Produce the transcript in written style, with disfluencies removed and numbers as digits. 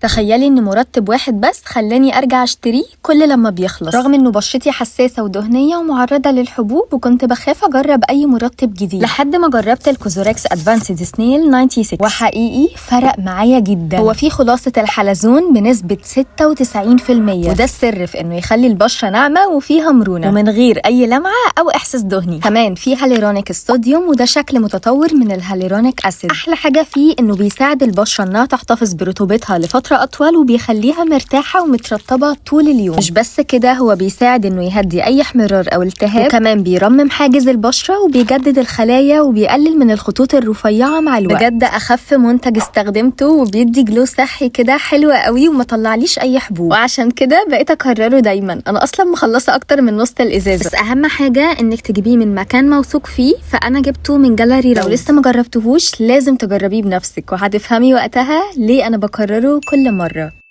تخيلي ان مرطب واحد بس خلاني ارجع اشتريه كل لما بيخلص، رغم انه بشرتي حساسة ودهنيه ومعرضه للحبوب، وكنت بخاف اجرب اي مرطب جديد لحد ما جربت الكوزوركس ادفانسد سنيل 96، وحقيقي فرق معايا جدا. هو فيه خلاصه الحلزون بنسبة 96%، وده السر في انه يخلي البشرة ناعمة وفيها مرونة ومن غير اي لمعة او احساس دهني. كمان فيه هاليرونيك الصوديوم، وده شكل متطور من الهاليرونيك اسيد. احلى حاجة فيه انه بيساعد البشرة انها تحتفظ برطوبتها لفترة اطول، وبيخليها مرتاحة ومترطبه طول اليوم. مش بس كده، هو بيساعد انه يهدي اي احمرار او التهاب، وكمان بيرمم حاجز البشرة وبيجدد الخلايا وبيقلل من الخطوط الرفيعة مع الوقت. بجد اخف منتج استخدمته، وبيدي جلو صحي كده حلو قوي وما طلعليش اي حبوب، وعشان كده بقيت اكرره دايما. انا اصلا مخلصة اكتر من نص الازازه. بس اهم حاجة انك تجيبيه من مكان موثوق فيه، فانا جبته من جاليري. لو لسه ما جربتهوش لازم تجربيه بنفسك، وهتفهمي وقتها ليه انا بكرره كل مرة.